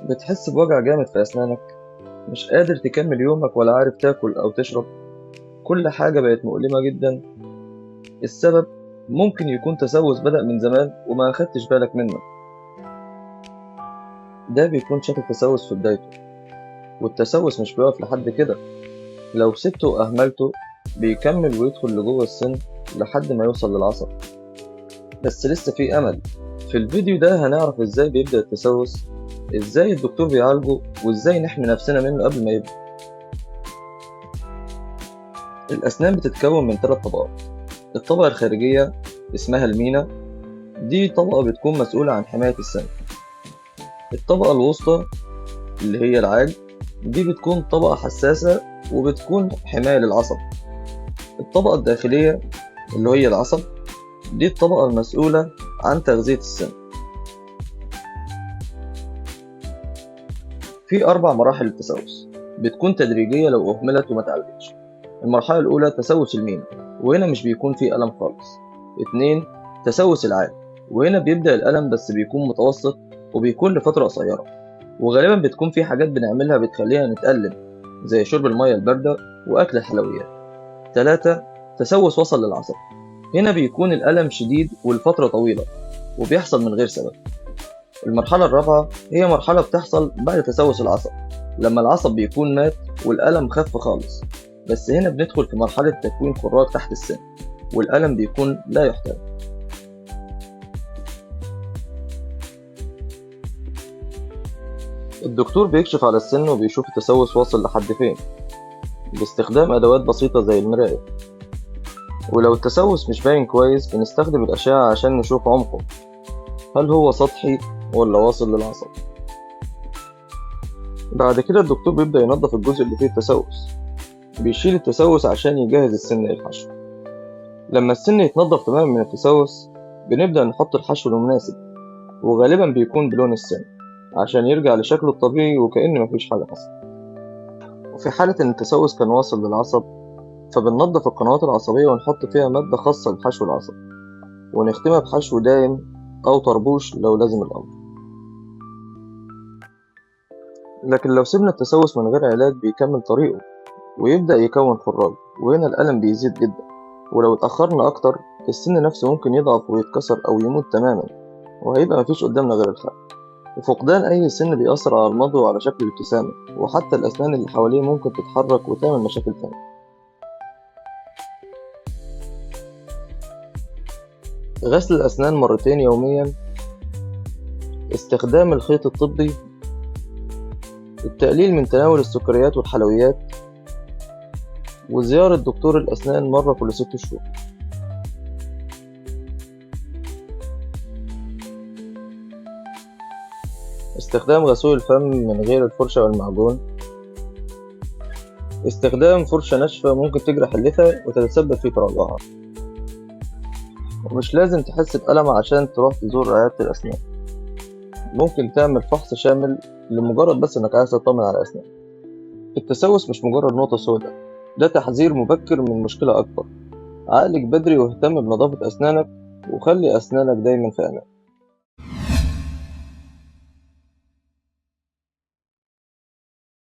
بتحس بوجع جامد في أسنانك، مش قادر تكمل يومك ولا عارف تاكل أو تشرب، كل حاجة بقت مؤلمة جدا. السبب ممكن يكون تسوس بدأ من زمان وما أخدتش بالك منه. ده بيكون شكل تسوس في بدايته، والتسوس مش بيقف لحد كده، لو سبته وأهملته بيكمل ويدخل لجوه السن لحد ما يوصل للعصب. بس لسه في أمل. في الفيديو ده هنعرف إزاي بيبدأ التسوس، إزاي الدكتور بيعالجه، وإزاي نحمي نفسنا منه قبل ما يبدأ. الأسنان بتتكون من 3 طبقات. الطبقة الخارجية اسمها المينا، دي طبقة بتكون مسؤولة عن حماية السن. الطبقة الوسطى اللي هي العاج، دي بتكون طبقة حساسة وبتكون حماية للعصب. الطبقة الداخلية اللي هي العصب، دي الطبقة المسؤولة عن تغذية السن. في 4 مراحل للتسوس، بتكون تدريجية لو أهملت وما تعالجتش. المرحلة الأولى تسوس المينا، وهنا مش بيكون فيه ألم خالص. 2 تسوس العاج، وهنا بيبدأ الألم بس بيكون متوسط وبيكون لفترة قصيرة، وغالبا بتكون في حاجات بنعملها بتخلينا نتألم زي شرب المية الباردة وأكل الحلويات. 3 تسوس وصل للعصب، هنا بيكون الألم شديد والفترة طويلة وبيحصل من غير سبب. المرحلة الرابعة هي مرحلة بتحصل بعد تسوس العصب، لما العصب بيكون مات والألم خف خالص، بس هنا بندخل في مرحلة تكوين خراج تحت السن والألم بيكون لا يحتمل. الدكتور بيكشف على السن وبيشوف التسوس واصل لحد فين باستخدام أدوات بسيطة زي المراية، ولو التسوس مش باين كويس بنستخدم الأشعة عشان نشوف عمقه، هل هو سطحي ولا واصل للعصب. بعد كده الدكتور بيبدأ ينظف الجزء اللي فيه التسوس، بيشيل التسوس عشان يجهز السن للحشو. لما السن يتنظف تماما من التسوس بنبدأ نحط الحشو المناسب، وغالبا بيكون بلون السن عشان يرجع لشكله الطبيعي وكأن مفيش حاجة حصلت. وفي حالة إن التسوس كان واصل للعصب فبننظف القنوات العصبية ونحط فيها مادة خاصة لحشو العصب، ونختمها بحشو دائم أو طربوش لو لازم الأمر. لكن لو سيبنا التسوس من غير علاج بيكمل طريقه ويبدأ يكون خراج، وهنا الألم بيزيد جدا، ولو اتأخرنا أكتر السن نفسه ممكن يضعف ويتكسر أو يموت تماما، وهيبقى مفيش قدامنا غير الخلع. وفقدان أي سن بيأثر على المضغ وعلى شكل الابتسامة، وحتى الأسنان اللي حواليه ممكن تتحرك وتعمل مشاكل تانية. غسل الأسنان مرتين يوميا، استخدام الخيط الطبي، التقليل من تناول السكريات والحلويات، وزيارة دكتور الأسنان مرة كل 6 شهور. استخدام غسول الفم من غير الفرشة والمعجون، استخدام فرشة ناشفة ممكن تجرح اللثة وتتسبب في تراجعها. ومش لازم تحس بألم عشان تروح تزور عيادة الأسنان، ممكن تعمل فحص شامل لمجرد بس إنك عايز تطمن على أسنانك. التسوس مش مجرد نقطة سوداء، ده تحذير مبكر من مشكلة أكبر. عالج بدري واهتم بنظافة أسنانك، وخلي أسنانك دايما في أمان.